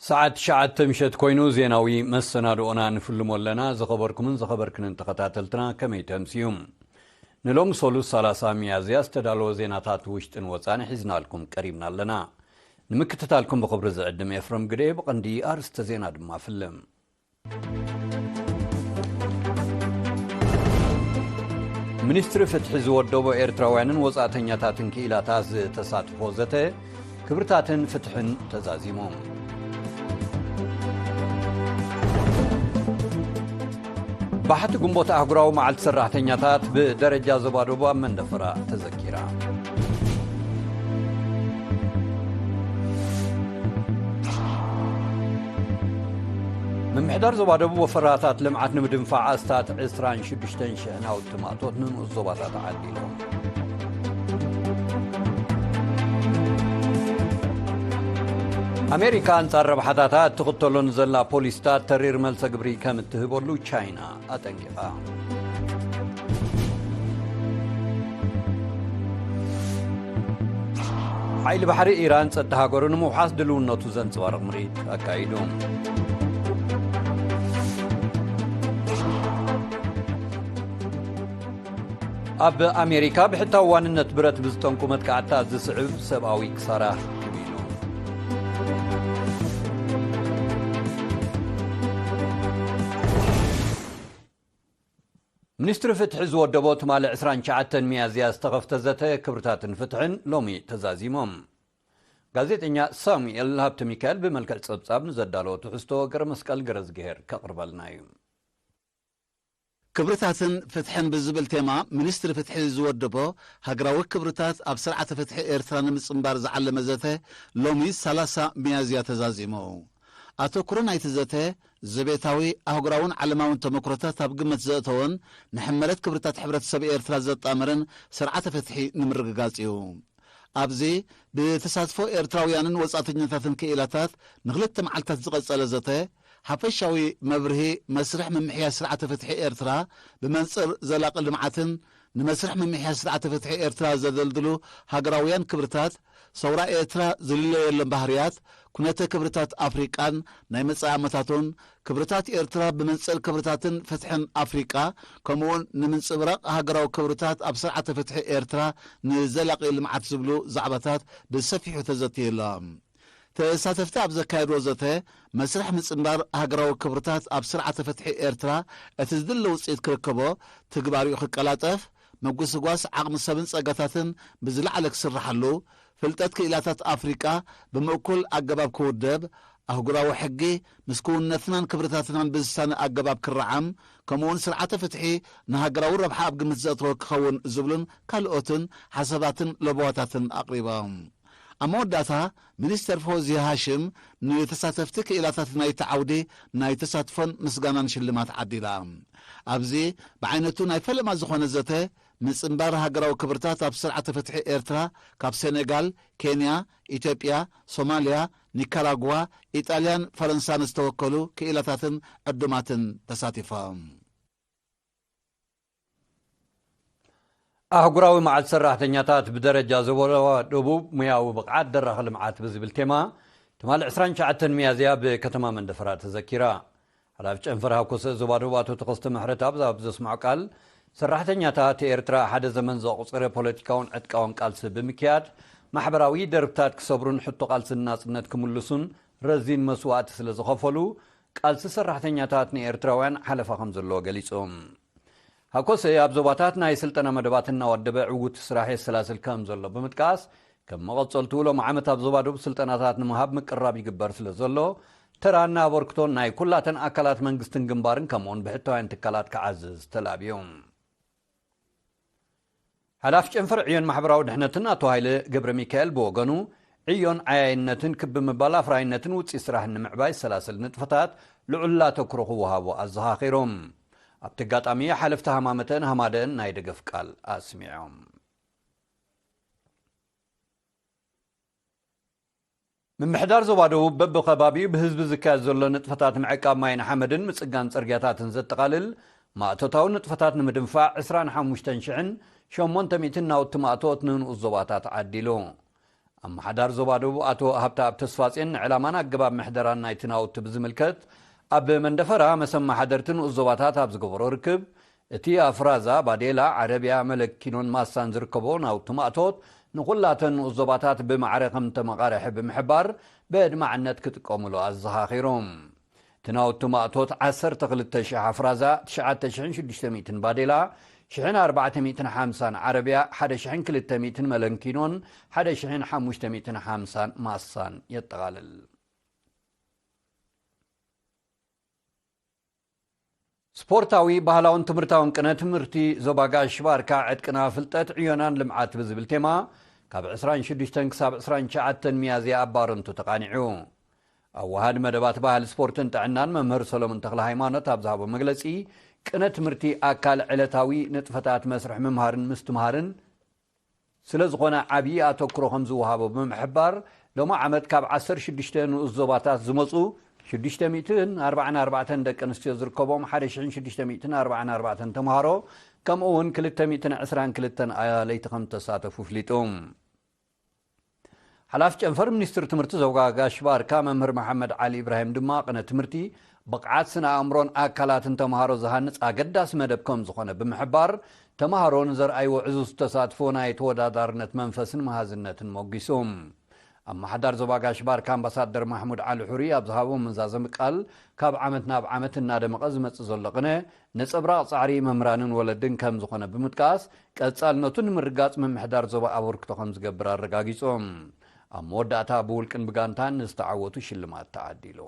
ሰዓት ትሽዓተ ምሸት ኮይኑ ዜናዊ መሰናድኦና ንፍልሞ ኣለና። ዝኸበርኩምን ዝኸበርክንን ተኸታተልትና ከመይ ተምስዩ? ንሎም ሰሉስ ሰላሳ ሚያዝያ ዝተዳለወ ዜናታት ውሽጥን ወፃን ሒዝናልኩም ቀሪብና ኣለና። ንምክትታልኩም ብኽብሪ ዝዕድም ኤፍረም ግደ፣ ብቐንዲ ኣርስተ ዜና ድማ ፍልም። ሚኒስትሪ ፍትሒ ዝወደቦ ኤርትራውያንን ወጻእተኛታትን ክኢላታት ዝተሳትፎ ዘተ ክብርታትን ፍትሕን ተዛዚሙ። ባሕቲ ግንቦት ኣህጉራዊ መዓልቲ ሰራሕተኛታት ብደረጃ ዞባ ደቡብ ኣብ መንደፈራ ተዘኪራ። ምምሕዳር ዞባ ደቡብ ወፈራታት ልምዓት ንምድንፋዕ ኣስታት ዕስራን ሽዱሽተን ሽሕ ናውቲ ማእቶት ንንኡስ ዞባታት ዓዲሉ። ኣሜሪካ ኣንጻር ረብሓታታ እትኽተሎ ንዘላ ፖሊስታት ተሪር መልሰ ግብሪ ከም እትህበሉ ቻይና ኣጠንቂቓ። ሓይሊ ባሕሪ ኢራን ጸጥታ ሃገሩ ንምውሓስ ድልውነቱ ዘንጸባርቕ ምርኢት ኣካይዱ። ኣብ ኣሜሪካ ብሕታዊ ዋንነት ብረት ብዝጠንቁ መጥቃዕትታት ዝስዕብ ሰብኣዊ ክሳራ ክብሉ። ሚኒስትሪ ፍትሒ ዝወደቦ ትማሊ ዕስራን ትሽዓተን ሚያዝያ ዝተኸፍተ ዘተ ክብርታትን ፍትሕን ሎሚ ተዛዚሞም። ጋዜጠኛ ሳሙኤል ሃብተ ሚካኤል ብመልክዕ ጸብጻብ ንዘዳለዎ ትሕዝቶ ገረ መስቀል ገረዝግሄር ከቕርበልና እዩ። ክብርታትን ፍትሕን ብዝብል ቴማ ሚኒስትሪ ፍትሒ ዝወደቦ ሃገራዊ ክብርታት ኣብ ስርዓተ ፍትሒ ኤርትራ ንምጽንባር ዝዓለመ ዘተ ሎሚ ሰላሳ ሚያዝያ ተዛዚሙ። ኣተኩሮ ናይቲ ዘተ ዘቤታዊ ኣህጉራውን ዓለማውን ተመክሮታት ኣብ ግምት ዘእተወን ንሕመረት ክብርታት ሕብረተሰብ ኤርትራ ዘጣመረን ስርዓተ ፍትሒ ንምርግጋጽ እዩ። ኣብዚ ብተሳትፎ ኤርትራውያንን ወጻእተኛታትን ክኢላታት ንኽልተ መዓልታት ዝቐጸለ ዘተ፣ ሓፈሻዊ መብርሂ መስርሕ ምምሕያሽ ስርዓተ ፍትሒ ኤርትራ ብመንጽር ዘላቒ ልምዓትን ንመስርሕ ምምሕያሽ ስርዓተ ፍትሒ ኤርትራ ዘደልድሉ ሃገራውያን ክብርታት፣ ሰውራ ኤርትራ ዝልለየሎም ባህርያት፣ ኩነተ ክብርታት ኣፍሪቃን ናይ መጻኢ ዓመታቱን፣ ክብርታት ኤርትራ ብመንጽር ክብርታትን ፍትሕን ኣፍሪቃ፣ ከምኡውን ንምንጽብራቕ ሃገራዊ ክብርታት ኣብ ስርዓተ ፍትሒ ኤርትራ ንዘላቒ ልምዓት ዝብሉ ዛዕባታት ብሰፊሑ ተዘትዩ ኣሎ። ተሳተፍቲ ኣብ ዘካየድዎ ዘተ፣ መስርሕ ምጽንባር ሃገራዊ ክብርታት ኣብ ስርዓተ ፍትሒ ኤርትራ እቲ ዝድለ ውጽኢት ክርከቦ፣ ትግባሪኡ ክቀላጠፍ፣ ምጉስጓስ ዓቕሚ ሰብን ጸጋታትን ብዝለዓለ ክስርሓሉ፣ ፍልጠት ክኢላታት ኣፍሪቃ ብምእኩል ኣገባብ ክውደብ፣ ኣህጉራዊ ሕጊ ምስ ክውንነትናን ክብርታትናን ብዝሳነ ኣገባብ ክረዓም፣ ከምኡውን ስርዓተ ፍትሒ ንሃገራዊ ረብሓ ኣብ ግምት ዘእተወ ክኸውን ዝብሉን ካልኦትን ሓሳባትን ለበዋታትን ኣቕሪቦም። ኣብ መወዳእታ፣ ሚኒስተር ፎዝያ ሃሽም ንተሳተፍቲ ክኢላታት ናይቲ ዓውዲ ናይ ተሳትፎን ምስጋናን ሽልማት ዓዲላ። ኣብዚ ብዓይነቱ ናይ ፈለማ ዝኾነ ዘተ፣ ምጽንባር ሃገራዊ ክብርታት ኣብ ስርዓተ ፍትሒ ኤርትራ፣ ካብ ሴኔጋል፣ ኬንያ፣ ኢትዮጵያ፣ ሶማልያ፣ ኒካራጓ፣ ኢጣልያን ፈረንሳን ዝተወከሉ ክኢላታትን ዕዱማትን ተሳቲፎም። ኣህጉራዊ መዓልቲ ሰራሕተኛታት ብደረጃ ዞባ ደቡብ ሙያዊ ብቕዓት ደራኺ ልምዓት ብዝብል ቴማ ትማሊ ዕስራን ትሽዓተን ሚያዝያ ብከተማ መንደፈራ ተዘኪራ። ሓላፊ ጨንፈር ሃኮሰ ዞባ ደቡብ ኣቶ ተኸስተ ምሕረት ኣብ ኣብ ዘስምዖ ቃል፣ ሰራሕተኛታት ኤርትራ ሓደ ዘመን ዘቑጸረ ፖለቲካውን ዕጥቃውን ቃልሲ ብምክያድ፣ ማሕበራዊ ደርብታት ክሰብሩን ሕቶ ቃልሲ ናጽነት ክምልሱን ረዚን መስዋእቲ ስለ ዝኸፈሉ፣ ቃልሲ ሰራሕተኛታት ንኤርትራውያን ሓለፋ ከም ዘለዎ ገሊጹ። ሃኮሰ ኣብ ዞባታት ናይ ስልጠና መደባት እናወደበ ዕዉት ስራሕ የሰላስል ከም ዘሎ ብምጥቃስ፣ ከም መቐጸልቱ ሎም ዓመት ኣብ ዞባ ደቡብ ስልጠናታት ንምሃብ ምቅራብ ይግበር ስለ ዘሎ፣ ተራን ኣበርክቶን ናይ ኩላተን ኣካላት መንግስትን ግንባርን ከምኡውን ብሕታውያን ትካላት ክዓዝዝ ተላብዩ። ሓላፊ ጨንፈር ዕዮን ማሕበራዊ ድሕነትን ኣቶ ሃይለ ገብረ ሚካኤል ብወገኑ፣ ዕዮን ዓያይነትን ክቢ ምባል ኣፍራይነትን ውፅኢት ስራሕን ንምዕባይ ዝሰላስል ንጥፈታት ልዑል ኣተኩሮ ክወሃቦ ኣዘኻኺሮም። ኣብቲ ኣጋጣሚ ሓለፍቲ ሃማመተን ሃማደን ናይ ደገፍ ቃል ኣስሚዖም። ምምሕዳር ዞባ ደቡብ በብኸባቢኡ ብህዝቢ ዝካየድ ዘሎ ንጥፈታት ምዕቃብ ማይን ሓመድን ምጽጋን ጽርግያታትን ዘጠቓልል ማእቶታዊ ንጥፈታት ንምድንፋዕ ዕስራን ሓሙሽተን ሽሕን ሸሞንተ ሚእትን ናውቲ ማእቶት ንንኡስ ዞባታት ዓዲሉ። ኣመሓዳር ዞባ ደቡብ ኣቶ ሃብተኣብ ተስፋጼን ንዕላማን ኣገባብ ምሕደራን ናይቲ ናውቲ ብዝምልከት ኣብ መንደፈራ ምስ ኣመሓደርቲ ንኡስ ዞባታት ኣብ ዝገበሮ ርክብ፣ እቲ ኣፍራዛ፣ ባዴላ፣ ዓረብያ፣ መለኪኖን ማሳን ዝርከቦ ናውቲ ማእቶት ንኹላተን ንኡስ ዞባታት ብማዕረ ከም ተመቓርሐ ብምሕባር፣ በድማዕነት ክጥቀሙሉ ኣዘኻኺሮም። እቲ ናውቲ ማእቶት ዓሰርተ ክልተ ሽሕ ኣፍራዛ፣ ትሽዓተ ሽሕን ሽዱሽተ ሚእትን ባዴላ፣ ሽሕን ኣርባዕተ ሚእትን ሓምሳን ዓረብያ፣ ሓደ ሽሕን ክልተ ሚእትን መለኪኖን፣ ሓደ ሽሕን ሓሙሽተ ሚእትን ሓምሳን ማሳን የጠቓልል። ስፖርታዊ፣ ባህላውን ትምህርታውን ቅነ ትምህርቲ ዞባ ጋሽ ባርካ ዕጥቅና ፍልጠት ዕዮናን ልምዓት ብዝብል ቴማ ካብ ዕስራን ሽዱሽተን ክሳብ ዕስራን ትሽዓተን ሚያዝያ ኣብ ባረንቱ ተቓኒዑ። ኣዋሃድ መደባት ባህሊ፣ ስፖርትን ጥዕናን መምህር ሰሎሞን ተኽለ ሃይማኖት ኣብ ዝሃቦ መግለጺ፣ ቅነ ትምህርቲ ኣካል ዕለታዊ ንጥፈታት መስርሕ ምምሃርን ምስትምሃርን ስለ ዝኾነ ዓብዪ ኣተኩሮ ከም ዝወሃቦ ብምሕባር፣ ሎሚ ዓመት ካብ ዓሰርተ ሽዱሽተ ንኡስ ዞባታት ዝመጹ ሽዱሽተ ሚእትን ኣርባዓን ኣርባዕተን ደቂ ኣንስትዮ ዝርከቦም ሓደ ሽሕን ሽዱሽተ ሚእትን ኣርባዓን ኣርባዕተን ተምሃሮ፣ ከምኡ እውን ክልተ ሚእትን ዕስራን ክልተን ኣለይቲ ከም ተሳተፉ ኣፍሊጡ። ሓላፊ ጨንፈር ሚኒስትሪ ትምህርቲ ዞባ ጋሽ ባርካ መምህር መሓመድ ዓሊ ኢብራሂም ድማ፣ ቅነ ትምህርቲ ብቕዓት ስነ ኣእምሮን ኣካላትን ተምሃሮ ዝሃንጽ ኣገዳሲ መደብ ከም ዝኾነ ብምሕባር፣ ተምሃሮ ንዘርኣይዎ ዕዙዝ ተሳትፎ ናይ ተወዳዳርነት መንፈስን መሃዝነትን ሞጊሱ። ኣመሓዳር ዞባ ጋሽ ባርካ ኣምባሳደር ማሕሙድ ዓሊ ሑሪ ኣብ ዝሃቦ መዛዘሚ ቃል፣ ካብ ዓመት ናብ ዓመት እናደመቐ ዝመጽእ ዘሎ ቅነ ነጸብራቕ ጻዕሪ መምህራንን ወለድን ከም ዝኾነ ብምጥቃስ፣ ቀጻልነቱ ንምርጋጽ ምምሕዳር ዞባ ኣበርክቶ ከም ዝገብር ኣረጋጊጾም። ኣብ መወዳእታ ብውልቅን ብጋንታን ንዝተዓወቱ ሽልማት ተዓዲሉ።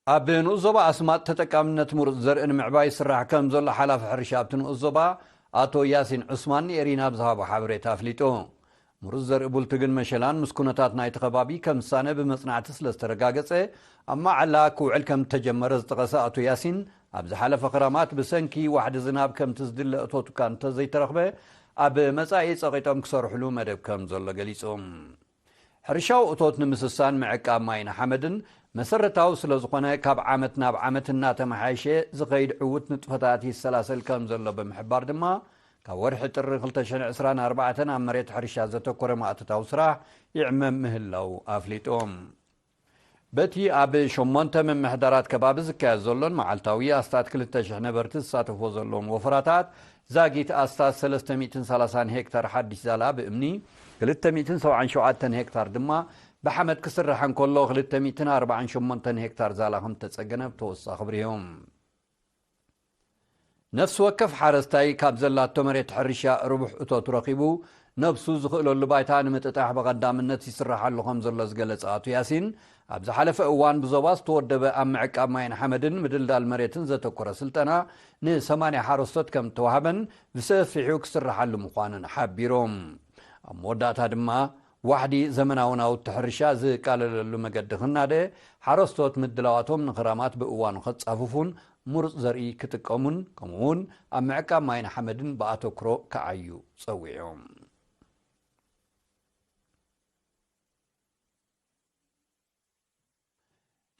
ኣብ ንኡስ ዞባ ኣስማጥ ተጠቃምነት ምሩጽ ዘርኢ ንምዕባይ ይስራሕ ከም ዘሎ ሓላፊ ሕርሻ ኣብቲ ንኡስ ዞባ ኣቶ ያሲን ዑስማን ንኤሪና ኣብ ዝሃቦ ሓበሬታ ኣፍሊጡ። ምሩጽ ዘርኢ ቡልትግን መሸላን ምስ ኩነታት ናይቲ ከባቢ ከም ዝሳነ ብመጽናዕቲ ስለ ዝተረጋገጸ፣ ኣብ መዓላ ክውዕል ከም ዝተጀመረ ዝጠቐሰ ኣቶ ያሲን፣ ኣብ ዝሓለፈ ክረማት ብሰንኪ ዋሕዲ ዝናብ ከምቲ ዝድለ እቶት እኳ እንተዘይተረኽበ፣ ኣብ መጻኢ ጸቒጦም ክሰርሕሉ መደብ ከም ዘሎ ገሊጹ። ሕርሻዊ እቶት ንምስሳን ምዕቃብ ማይን ሓመድን መሰረታዊ ስለ ዝኾነ፣ ካብ ዓመት ናብ ዓመት እናተመሓየሸ ዝኸይድ ዕዉት ንጥፈታት ይሰላሰል ከም ዘሎ ብምሕባር ድማ፣ ካብ ወርሒ ጥሪ ክልተ ሽሕን ዕስራን ኣርባዕተን ኣብ መሬት ሕርሻ ዘተኮረ ማእቶታዊ ስራሕ ይዕመም ምህላው ኣፍሊጡ። በቲ ኣብ ሸሞንተ ምምሕዳራት ከባቢ ዝካየድ ዘሎን መዓልታዊ ኣስታት ክልተ ሽሕ ነበርቲ ዝሳተፍዎ ዘለዎም ወፈራታት፣ ዛጊት ኣስታት ሰለስተ ሚእትን ሰላሳን ሄክታር ሓድሽ ዛላ ብእምኒ፣ ክልተ ሚእትን ሰብዓን ሸውዓተን ሄክታር ድማ ብሓመድ ክስራሕ እንከሎ፣ ክልተ ሚእትን ኣርባዓን ሸሞንተን ሄክታር ዛላ ከም ዝተጸገነ ብተወሳኺ ኣብሪሆም። ነፍሲ ወከፍ ሓረስታይ ካብ ዘላቶ መሬት ሕርሻ ርቡሕ እቶት ረኺቡ፣ ነብሱ ዝኽእለሉ ባይታ ንምጥጣሕ ብቐዳምነት ይስራሓሉ ከም ዘሎ ዝገለጸ ኣቶ ያሲን፣ ኣብ ዝሓለፈ እዋን ብዞባ ዝተወደበ ኣብ ምዕቃብ ማይን ሓመድን ምድልዳል መሬትን ዘተኮረ ስልጠና ንሰማንያ ሓረስቶት ከም እተዋህበን ብሰፊሑ ክስራሓሉ ምዃኑን ሓቢሮም። ኣብ መወዳእታ ድማ፣ ዋሕዲ ዘመናዊ ናውቲ ሕርሻ ዝቃለለሉ መገዲ ክናደ፣ ሓረስቶት ምድላዋቶም ንኽራማት ብእዋኑ ከጻፍፉን ምሩጽ ዘርኢ ክጥቀሙን፣ ከምኡ'ውን ኣብ ምዕቃብ ማይን ሓመድን ብኣተኩሮ ክዓዩ ጸዊዖም።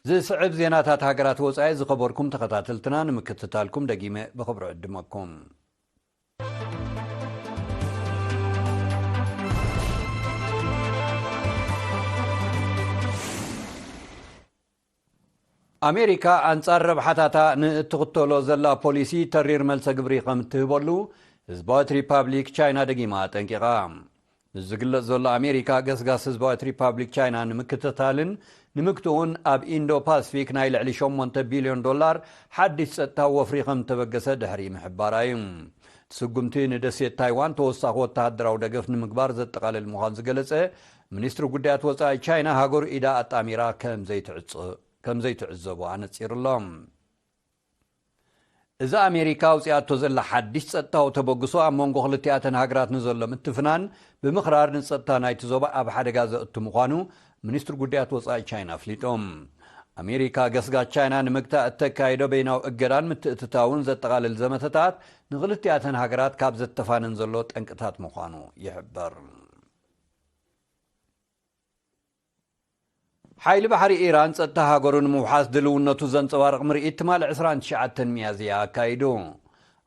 ዝስዕብ ዜናታት ሃገራት ወጻኢ ዝኸበርኩም ተኸታተልትና ንምክትታልኩም ደጊመ ብኽብሪ ዕድመኩም። ኣሜሪካ ኣንጻር ረብሓታታ ንእትኽተሎ ዘላ ፖሊሲ ተሪር መልሰ ግብሪ ከም እትህበሉ ህዝባዊት ሪፓብሊክ ቻይና ደጊማ ኣጠንቂቓ። ንዝግለጽ ዘሎ ኣሜሪካ ገስጋስ ህዝባዊት ሪፓብሊክ ቻይና ንምክትታልን ንምግትኡን ኣብ ኢንዶ ፓስፊክ ናይ ልዕሊ ሸሞንተ ቢልዮን ዶላር ሓድሽ ጸጥታዊ ወፍሪ ከም እተበገሰ ድሕሪ ምሕባራ እዩ። እቲ ስጉምቲ ንደሴት ታይዋን ተወሳኺ ወተሃደራዊ ደገፍ ንምግባር ዘጠቓልል ምዃኑ ዝገለጸ ሚኒስትሪ ጉዳያት ወጻኢ ቻይና፣ ሃገሩ ኢዳ ኣጣሚራ ከም ዘይትዕጽ-፣ ከም ዘይትዕዘቦ ኣነጺሩ ኣሎ። እዚ ኣሜሪካ ኣውጺኣቶ ዘላ ሓድሽ ጸጥታዊ ተበግሶ ኣብ መንጎ ክልቲኣተን ሃገራት ንዘሎ ምትፍናን ብምኽራር ንጸጥታ ናይቲ ዞባ ኣብ ሓደጋ ዘእቱ ምዃኑ ሚኒስትሪ ጉዳያት ወጻኢ ቻይና ኣፍሊጦም። ኣሜሪካ ገስጋስ ቻይና ንምግታእ እተካይዶ በይናዊ እገዳን ምትእትታውን ዘጠቓልል ዘመተታት ንክልቲኣተን ሃገራት ካብ ዘተፋንን ዘሎ ጠንቅታት ምዃኑ ይሕበር። ሓይሊ ባሕሪ ኢራን ጸጥታ ሃገሩ ንምውሓስ ድልውነቱ ዘንጸባርቕ ምርኢት ትማሊ ዕስራን ትሽዓተን ሚያዝያ ኣካይዱ።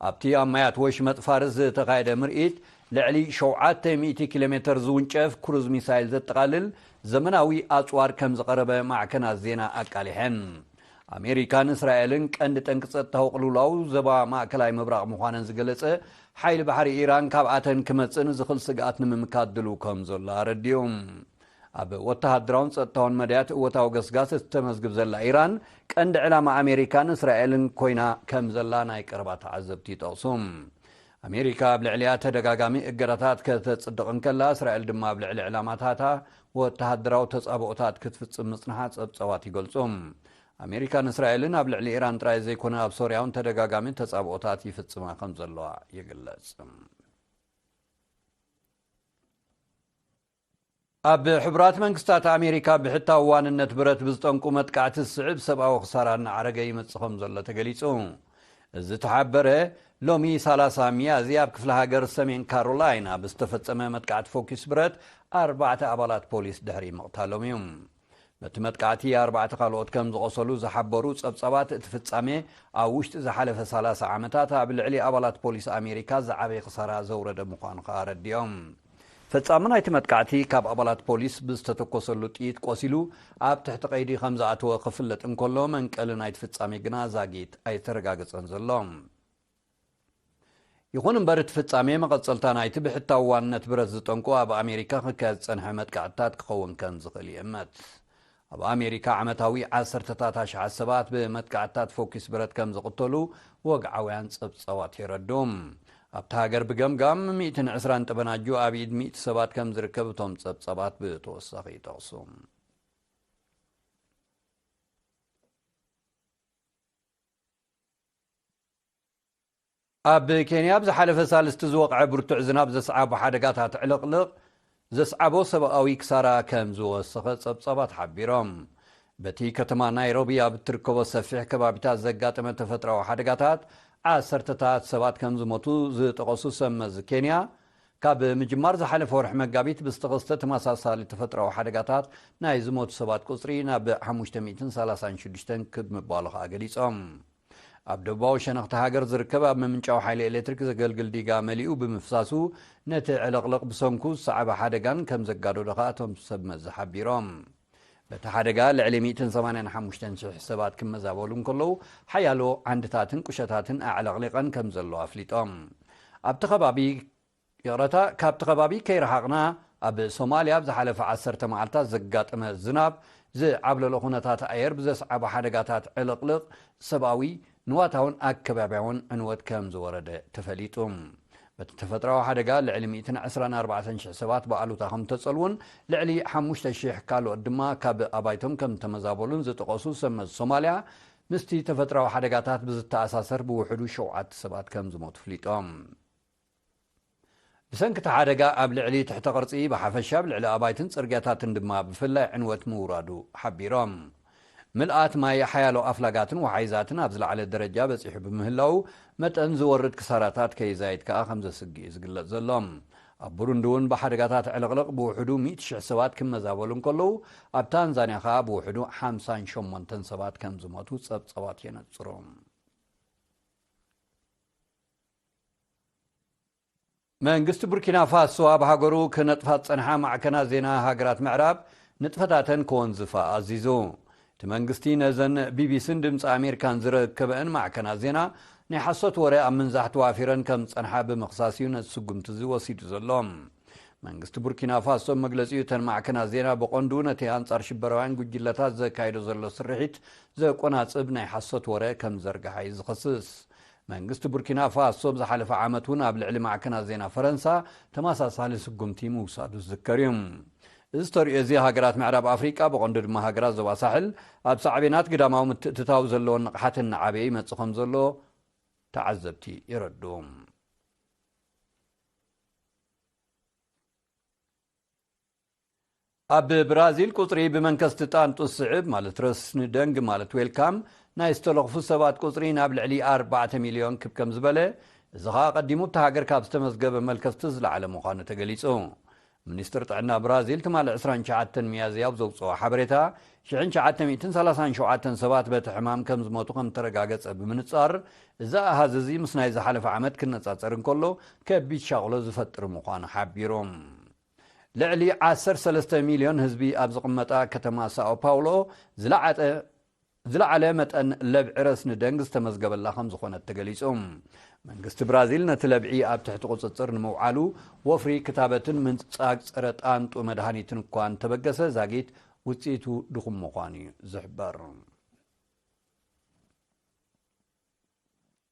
ኣብቲ ኣብ ማያት ወሽመጥ ፋርስ ዝተኻየደ ምርኢት፣ ልዕሊ ሸውዓተ ሚእቲ ኪሎ ሜተር ዝውንጨፍ ክሩዝ ሚሳይል ዘጠቓልል ዘመናዊ ኣጽዋር ከም ዝቐረበ ማዕከናት ዜና ኣቃሊሐን። ኣሜሪካን እስራኤልን ቀንዲ ጠንቂ ጸጥታዊ ቅልውላው ዘባ ማእከላይ ምብራቕ ምዃነን ዝገለጸ ሓይሊ ባሕሪ ኢራን፣ ካብኣተን ክመጽእ ንዝኽእል ስግኣት ንምምካት ድሉው ከም ዘሎ ኣረዲኡ። ኣብ ወተሃደራውን ጸጥታውን መዳያት እወታዊ ገስጋስ እተመዝግብ ዘላ ኢራን፣ ቀንዲ ዕላማ ኣሜሪካን እስራኤልን ኮይና ከም ዘላ ናይ ቀረባ ተዓዘብቲ ይጠቕሱ። ኣሜሪካ ኣብ ልዕሊኣ ተደጋጋሚ እገዳታት ከተጽድቕ እንከላ፣ እስራኤል ድማ ኣብ ልዕሊ ዕላማታታ ወተሃደራዊ ተጻብኦታት ክትፍጽም ምጽንሓ ጸብጻባት ይገልጹ። ኣሜሪካን እስራኤልን ኣብ ልዕሊ ኢራን ጥራይ ዘይኮነ፣ ኣብ ሶርያ እውን ተደጋጋሚ ተጻብኦታት ይፍጽማ ከም ዘለዋ ይግለጽ። ኣብ ሕቡራት መንግስታት ኣሜሪካ ብሕታዊ ዋንነት ብረት ብዝጠንቁ መጥቃዕቲ ዝስዕብ ሰብኣዊ ክሳራ እናዓረገ ይመጽእ ከም ዘሎ ተገሊጹ። እዚ ተሓበረ ሎሚ ሰላሳ ሚያዝያ ኣብ ክፍለ ሃገር ሰሜን ካሮላይና ብዝተፈጸመ መጥቃዕቲ ፎኪስ ብረት ኣርባዕተ ኣባላት ፖሊስ ድሕሪ ምቕታሎም እዩ። በቲ መጥቃዕቲ ኣርባዕተ ካልኦት ከም ዝቖሰሉ ዝሓበሩ ጸብጻባት፣ እቲ ፍጻሜ ኣብ ውሽጢ ዝሓለፈ ሰላሳ ዓመታት ኣብ ልዕሊ ኣባላት ፖሊስ ኣሜሪካ ዝዓበየ ክሳራ ዘውረደ ምዃኑ ከኣ ኣረዲኦም። ፈጻሚ ናይቲ መጥቃዕቲ ካብ ኣባላት ፖሊስ ብዝተተኮሰሉ ጥይት ቆሲሉ ኣብ ትሕቲ ቀይዲ ከም ዝኣተወ ክፍለጥ እንከሎ፣ መንቀሊ ናይቲ ፍጻሜ ግና ዛጊት ኣይተረጋገጸን ዘሎ። ይኹን እምበር፣ እቲ ፍጻሜ መቐጸልታ ናይቲ ብሕታዊ ዋንነት ብረት ዝጠንቁ ኣብ ኣሜሪካ ክካየድ ዝጸንሐ መጥቃዕትታት ክኸውን ከም ዝኽእል ይእመት። ኣብ ኣሜሪካ ዓመታዊ ዓሰርተታት ኣሽሓት ሰባት ብመጥቃዕትታት ፎኪስ ብረት ከም ዝቕተሉ ወግዓውያን ጸብጻባት የረድኡ። ኣብታ ሃገር ብገምጋም ሚእትን ዕስራን ጠበናጁ ኣብ ኢድ ሚእቲ ሰባት ከም ዝርከብ እቶም ጸብጻባት ብተወሳኺ ይጠቕሱ። ኣብ ኬንያ ኣብ ዝሓለፈ ሳልስቲ ዝወቕዐ ብርቱዕ ዝናብ ዘስዓቦ ሓደጋታት ዕልቕልቕ ዘስዓቦ ሰብኣዊ ክሳራ ከም ዝወሰኸ ጸብጻባት ሓቢሮም። በቲ ከተማ ናይሮቢ ኣብ እትርከቦ ሰፊሕ ከባቢታት ዘጋጠመ ተፈጥሮኣዊ ሓደጋታት ዓሰርተታት ሰባት ከም ዝሞቱ ዝጠቐሱ ሰብ መዚ ኬንያ፣ ካብ ምጅማር ዝሓለፈ ወርሒ መጋቢት ብዝተኸስተ ተመሳሳሊ ተፈጥሮኣዊ ሓደጋታት ናይ ዝሞቱ ሰባት ቁጽሪ ናብ ሓሙሽተ ሚእትን ሰላሳን ሽዱሽተን ክብ ምባሉ ከኣ ገሊጾም። ኣብ ደቡባዊ ሸነኽቲ ሃገር ዝርከብ ኣብ ምምንጫዊ ሓይሊ ኤሌክትሪክ ዘገልግል ዲጋ መሊኡ ብምፍሳሱ፣ ነቲ ዕልቕልቕ ብሰንኩ ዝሰዓበ ሓደጋን ከም ዘጋደዶ ከኣ እቶም ሰብ መዚ ሓቢሮም። በቲ ሓደጋ ልዕሊ ሚእትን ሰማንያን ሓሙሽተን ሽሕ ሰባት ክመዛበሉ እንከለዉ፣ ሓያሎ ዓንድታትን ቁሸታትን ኣዕለቕሊቐን ከም ዘለዋ ኣፍሊጦም። ኣብቲ ከባቢ ይቕረታ፣ ካብቲ ከባቢ ከይረሓቕና፣ ኣብ ሶማልያ ኣብ ዝሓለፈ ዓሰርተ መዓልታት ዘጋጠመ ዝናብ ዝዓብለሎ ኩነታት ኣየር ብዘስዓቦ ሓደጋታት ዕልቕልቕ ሰብኣዊ፣ ንዋታውን ኣከባብያውን ዕንወት ከም ዝወረደ ተፈሊጡ። በቲ ተፈጥሮኣዊ ሓደጋ ልዕሊ ሚእትን ዕስራን ኣርባዕተን ሽሕ ሰባት ብኣሉታ ከም ተጸልውን፣ ልዕሊ ሓሙሽተ ሽሕ ካልኦት ድማ ካብ ኣባይቶም ከም ተመዛበሉን ዝጠቐሱ ሰብ መዚ ሶማልያ፣ ምስቲ ተፈጥሮኣዊ ሓደጋታት ብዝተኣሳሰር ብውሕዱ ሸውዓተ ሰባት ከም ዝሞቱ ፍሊጦም። ብሰንኪ እቲ ሓደጋ ኣብ ልዕሊ ትሕተ ቅርጺ ብሓፈሻ፣ ኣብ ልዕሊ ኣባይትን ጽርግያታትን ድማ ብፍላይ ዕንወት ምውራዱ ሓቢሮም። ምልኣት ማይ ሓያሎ ኣፍላጋትን ወሓይዛትን ኣብ ዝለዓለ ደረጃ በጺሑ ብምህላው፣ መጠን ዝወርድ ክሳራታት ከይዛይድ ከኣ ከም ዘስግእ እዩ ዝግለጽ ዘሎ። ኣብ ቡሩንዲ እውን ብሓደጋታት ዕልቕልቕ ብውሕዱ ሚእቲ ሽሕ ሰባት ክመዛበሉ እንከለዉ፣ ኣብ ታንዛንያ ከኣ ብውሕዱ ሓምሳን ሸሞንተን ሰባት ከም ዝሞቱ ጸብጻባት የነጽሩ። መንግስቲ ቡርኪና ፋሶ ኣብ ሃገሩ ክነጥፋ ዝጸንሓ ማዕከናት ዜና ሃገራት ምዕራብ ንጥፈታተን ክወንዝፋ ኣዚዙ። እቲ መንግስቲ ነዘን ቢቢሲን ድምፂ ኣሜሪካን ዝረከበአን ማዕከናት ዜና ናይ ሓሶት ወረ ኣብ ምንዛሕ ተዋፊረን ከም ዝጸንሓ ብምኽሳስ እዩ ነቲ ስጉምቲ እዚ ወሲዱ ዘሎ። መንግስቲ ቡርኪና ፋሶ መግለጺኡ፣ እተን ማዕከናት ዜና ብቐንዱ ነቲ ኣንጻር ሽበራውያን ጉጅለታት ዘካይዶ ዘሎ ስርሒት ዘቆናጽብ ናይ ሓሶት ወረ ከም ዘርግሓ እዩ ዝኸስስ። መንግስቲ ቡርኪና ፋሶ ኣብ ዝሓለፈ ዓመት እውን ኣብ ልዕሊ ማዕከናት ዜና ፈረንሳ ተመሳሳሊ ስጉምቲ ምውሳዱ ዝዝከር እዩ። እዚ ተርእዮ እዚ ሃገራት ምዕራብ ኣፍሪቃ፣ ብቐንዱ ድማ ሃገራት ዞባ ሳሕል፣ ኣብ ሳዕቤናት ግዳማዊ ምትእትታው ዘለዎን ንቕሓትን እናዓበየ ይመጽእ ከም ዘሎ ተዓዘብቲ የረድኡ። ኣብ ብራዚል ቁጽሪ ብመንከስቲ ጣንጡ ዝስዕብ ማለት ረስኒ ደንግ ማለት ዌልካም ናይ ዝተለኽፉ ሰባት ቁጽሪ ናብ ልዕሊ ኣርባዕተ ሚልዮን ክብ ከም ዝበለ፣ እዚ ኸኣ ቀዲሙ ኣብታ ሃገር ካብ ዝተመዝገበ መልከፍቲ ዝለዓለ ምዃኑ ተገሊጹ። ሚኒስትር ጥዕና ብራዚል ትማሊ ዕስራን ትሽዓተን ሚያዝያ ኣብ ዘውፅኦ ሓበሬታ፣ ሽሕን ትሽዓተ ሚእትን ሰላሳን ሸውዓተን ሰባት በቲ ሕማም ከም ዝሞቱ ከም ተረጋገፀ ብምንፃር፣ እዚ ኣሃዝ እዚ ምስ ናይ ዝሓለፈ ዓመት ክነፃፀር እንከሎ ከቢድ ሻቕሎ ዝፈጥር ምዃኑ ሓቢሮም። ልዕሊ ዓሰርተ ሰለስተ ሚልዮን ህዝቢ ኣብ ዝቕመጣ ከተማ ሳኦ ፓውሎ ዝለዓጠ ዝለዓለ መጠን ለብዒ ረስኒ ደንግ ዝተመዝገበላ ከም ዝኾነት ተገሊጹ። መንግስቲ ብራዚል ነቲ ለብዒ ኣብ ትሕቲ ቁጽጽር ንምውዓሉ ወፍሪ ክታበትን ምንጻግ ጸረ ጣንጡ መድሃኒትን እኳ እንተበገሰ፣ ዛጊት ውጽኢቱ ድኹም ምዃኑ እዩ ዝሕበር።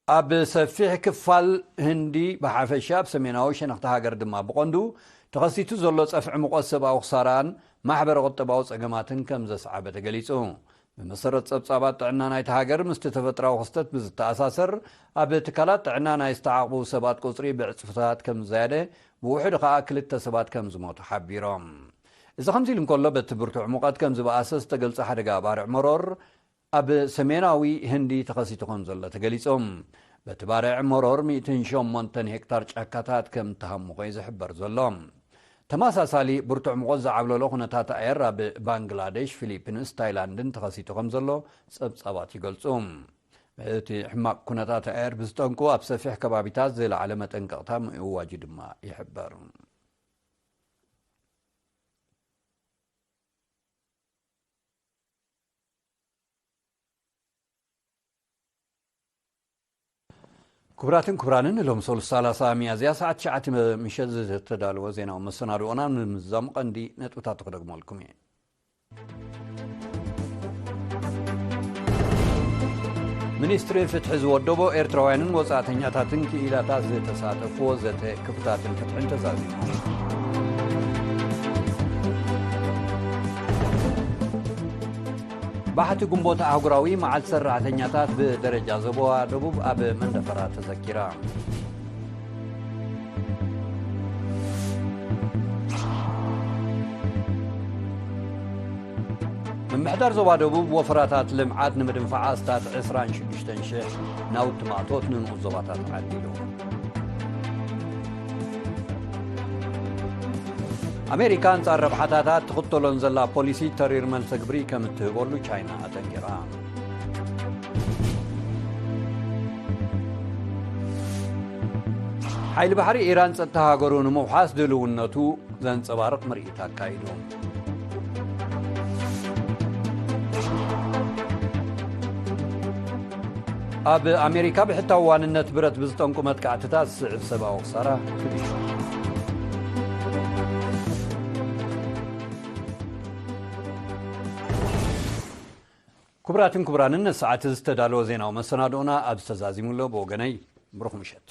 ኣብ ሰፊሕ ክፋል ህንዲ ብሓፈሻ፣ ኣብ ሰሜናዊ ሸነኽቲ ሃገር ድማ ብቐንዱ፣ ተኸሲቱ ዘሎ ጸፍዒ ሙቐት ሰብኣዊ ክሳራን ማሕበረ ቁጠባዊ ጸገማትን ከም ዘስዓበ ተገሊጹ። ብመሰረት ጸብጻባት ጥዕና ናይቲ ሃገር፣ ምስቲ ተፈጥራዊ ክስተት ብዝተኣሳሰር፣ ኣብ ትካላት ጥዕና ናይ ዝተዓቕቡ ሰባት ቁጽሪ ብዕጽፍታት ከም ዝዛየደ፣ ብውሕዱ ከኣ ክልተ ሰባት ከም ዝሞቱ ሓቢሮም። እዚ ከምዚ ኢሉ እንከሎ፣ በቲ ብርቱዕ ሙቐት ከም ዝበኣሰ ዝተገልጸ ሓደጋ ባርዕ መሮር፣ ኣብ ሰሜናዊ ህንዲ ተኸሲቱ ከም ዘሎ ተገሊጹ። በቲ ባርዕ መሮር ሚእትን ሸሞንተን ሄክታር ጫካታት ከም ተሃሙኸ እዩ ዝሕበር ዘሎ። ተመሳሳሊ ብርቱዕ ሙቐት ዝዓብለሎ ኩነታት ኣየር ኣብ ባንግላዴሽ፣ ፊሊፒንስ፣ ታይላንድን ተኸሲቱ ከም ዘሎ ጸብጻባት ይገልጹ። እቲ ሕማቕ ኩነታት ኣየር ብዝጠንቁ ኣብ ሰፊሕ ከባቢታት ዝለዓለ መጠንቀቕታ ምእዋጁ ድማ ይሕበር። ክቡራትን ክቡራንን፣ ሎም ሰሉስ ሰላሳ ሚያዝያ ሰዓት ትሽዓተ ምሸት ዝተዳለወ ዜናዊ መሰናድኦና ንምዛም ቀንዲ ነጥብታቱ ክደግመልኩም እየ። ሚኒስትሪ ፍትሒ ዝወደቦ ኤርትራውያንን ወጻእተኛታትን ክኢላታት ዝተሳተፍዎ ዘተ ክፍታትን ፍትሕን ተዛዚሙ። ባሕቲ ግንቦት ኣህጉራዊ መዓልቲ ሰራሕተኛታት ብደረጃ ዞባ ደቡብ ኣብ መንደፈራ ተዘኪራ። ምምሕዳር ዞባ ደቡብ ወፈራታት ልምዓት ንምድንፋዕ ኣስታት ዕስራን ሽዱሽተን ሽሕ ናውቲ ማእቶት ንንኡስ ዞባታት ዓዲሉ። ኣሜሪካ ኣንጻር ረብሓታታ ትኽተሎን ዘላ ፖሊሲ ተሪር መልሰ ግብሪ ከም እትህበሉ ቻይና ኣጠንቂቓ። ሓይሊ ባሕሪ ኢራን ጸጥታ ሃገሩ ንምውሓስ ድልውነቱ ዘንጸባርቕ ምርኢት ኣካይዱ። ኣብ ኣሜሪካ ብሕታዊ ዋንነት ብረት ብዝጠንቁ መጥቃዕትታት ዝስዕብ ሰብኣዊ ክሳራ ክቢድ። ክቡራትን ክቡራንን፣ ንሰዓት ዝተዳለወ ዜናዊ መሰናድኦና ኣብ ዝተዛዚሙሎ፣ ብወገነይ ብሩኽ ምሸት።